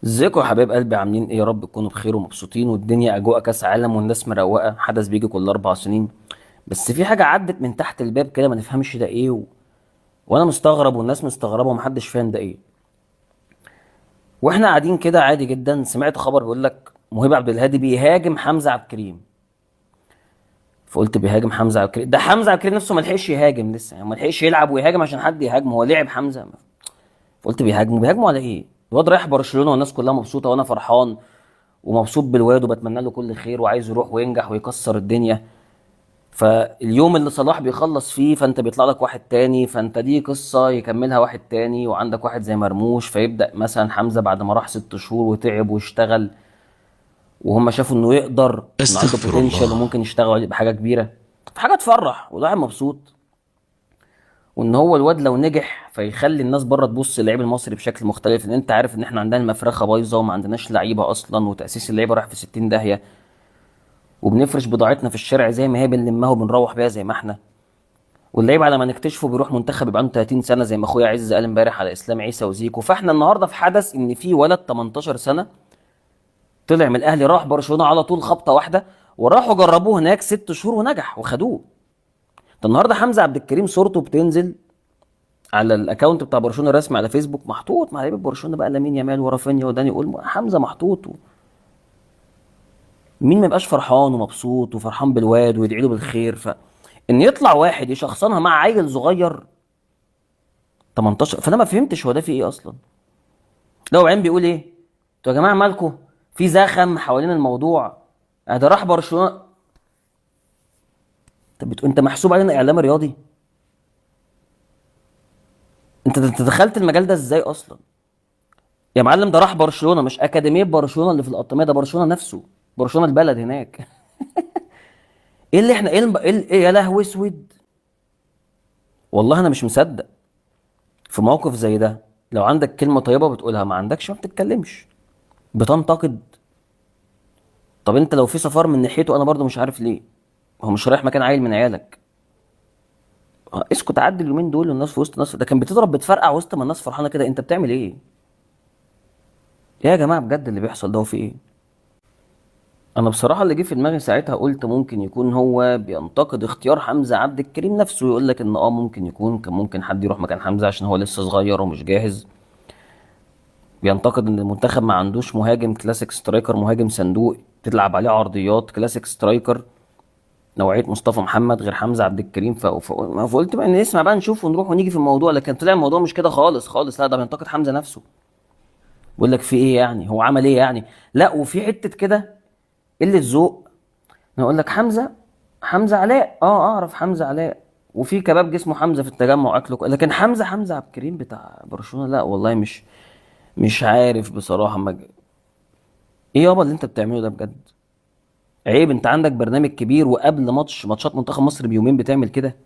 ازيكم يا حبايب قلبي؟ عاملين ايه؟ يا رب تكونوا بخير ومبسوطين، والدنيا اجواء كاس عالم والناس مروقه. حدث بيجي كل 4 سنين، بس في حاجة عدت من تحت الباب كده ما نفهمش ده ايه وانا مستغرب والناس مستغربه ومحدش فاهم ده ايه. واحنا قاعدين كده عادي جدا سمعت خبر بيقول لك مهيب عبد الهادي بيهاجم حمزة عبد الكريم. فقلت بيهاجم حمزة عبد الكريم؟ ده حمزة عبد الكريم نفسه ما لحقش يهاجم لسه، يعني ما لحقش يلعب ويهاجم عشان حد يهاجمه، هو لعب حمزة. فقلت بيهاجمه، بيهاجمه على ايه؟ الواد رايح برشلونة والناس كلها مبسوطة وانا فرحان ومبسوط بالواد وبتمنى له كل خير وعايز يروح وينجح ويكسر الدنيا. فاليوم اللي صلاح بيخلص فيه فانت بيطلع لك واحد تاني، فانت دي قصة يكملها واحد تاني، وعندك واحد زي مرموش. فيبدأ مثلا حمزة بعد ما راح 6 شهور وتعب واشتغل وهم شافوا انه يقدر، انه عنده استغفر potential الله. وممكن يشتغل عليه بحاجة كبيرة، فحاجة تفرح والواحد مبسوط. وان هو الواد لو نجح فيخلي الناس بره تبص للعيب المصري بشكل مختلف، لان انت عارف ان احنا عندنا المفرخه بايظة وما عندناش لعيبة اصلا، وتاسيس اللعيبة راح في 60 داهية، وبنفرش بضاعتنا في الشارع زي ما هي بنلمها وبنروح بيها زي ما احنا. واللعيب على ما نكتشفه بيروح منتخب يبقى عنده 30 سنة زي ما اخويا عز قال امبارح على اسلام عيسى وزيكو. فاحنا النهارده في حدث ان في ولد 18 سنة طلع من الاهلي راح برشلونة على طول خبطه واحدة، وراحوا جربوه هناك 6 شهور ونجح وخدوه. ده النهارده حمزة عبد الكريم صورته بتنزل على ال account بتاع برشلونة الرسمي على فيسبوك، محطوط مع لعيبة برشلونة بقى لامين يامال ورافينيا وداني اولمو، حمزة محطوط. مين ما يبقاش فرحان ومبسوط وفرحان بالواد ويدعي له بالخير؟ ف ان يطلع واحد يشخصنها مع عيل صغير 18، فانا ما فهمتش هو ده في ايه اصلا. لو عين بيقول ايه؟ انتوا يا جماعة مالكم في زخم حوالين الموضوع؟ ده راح برشلونة. طب انت محسوب علينا اعلام رياضي؟ انت دخلت المجال ده ازاي اصلا يا معلم؟ ده راح برشلونة، مش اكاديمية برشلونة اللي في القطاميه، ده برشلونة نفسه، برشلونة البلد هناك. ايه اللي احنا ايه ايه يا لهوي اسود، والله انا مش مصدق. في موقف زي ده لو عندك كلمة طيبة بتقولها، ما عندكش ما بتتكلمش، بتنتقد. طب انت لو في سفر من ناحيته انا برضو مش عارف ليه هو مش رايح مكان عيل من عيالك. اسكت عدي اليومين دول والناس في وسط ناس، ده كان بتضرب بتفرقع وسط ما الناس فرحانة كده، انت بتعمل ايه؟ ايه يا جماعة بجد اللي بيحصل ده؟ وفي ايه؟ انا بصراحة اللي جه في دماغي ساعتها قلت ممكن يكون هو بينتقد اختيار حمزة عبد الكريم نفسه، يقول لك ان ممكن يكون كان ممكن حد يروح مكان حمزة عشان هو لسه صغير ومش جاهز. بينتقد ان المنتخب ما عندوش مهاجم classic striker، مهاجم صندوق تلعب عليه عرضيات، classic striker نوعية مصطفى محمد غير حمزة عبد الكريم. فقلت بقى نسمع بقى نشوف ونروح ونيجي في الموضوع، لكن طلع الموضوع مش كده خالص خالص. لا ده بينتقد حمزة نفسه، بيقول لك في ايه يعني، هو عمل ايه يعني؟ لا وفي حتة كده قلة ذوق. انا اقول لك حمزة علاء، اعرف حمزة علاء، وفي كباب جسمه حمزة في التجمع اكله، لكن حمزة عبد الكريم بتاع برشلونة لا والله مش عارف بصراحة. ما ايه يابا اللي انت بتعمله ده بجد؟ عيب. انت عندك برنامج كبير وقبل ماتشات منتخب مصر بيومين بتعمل كده.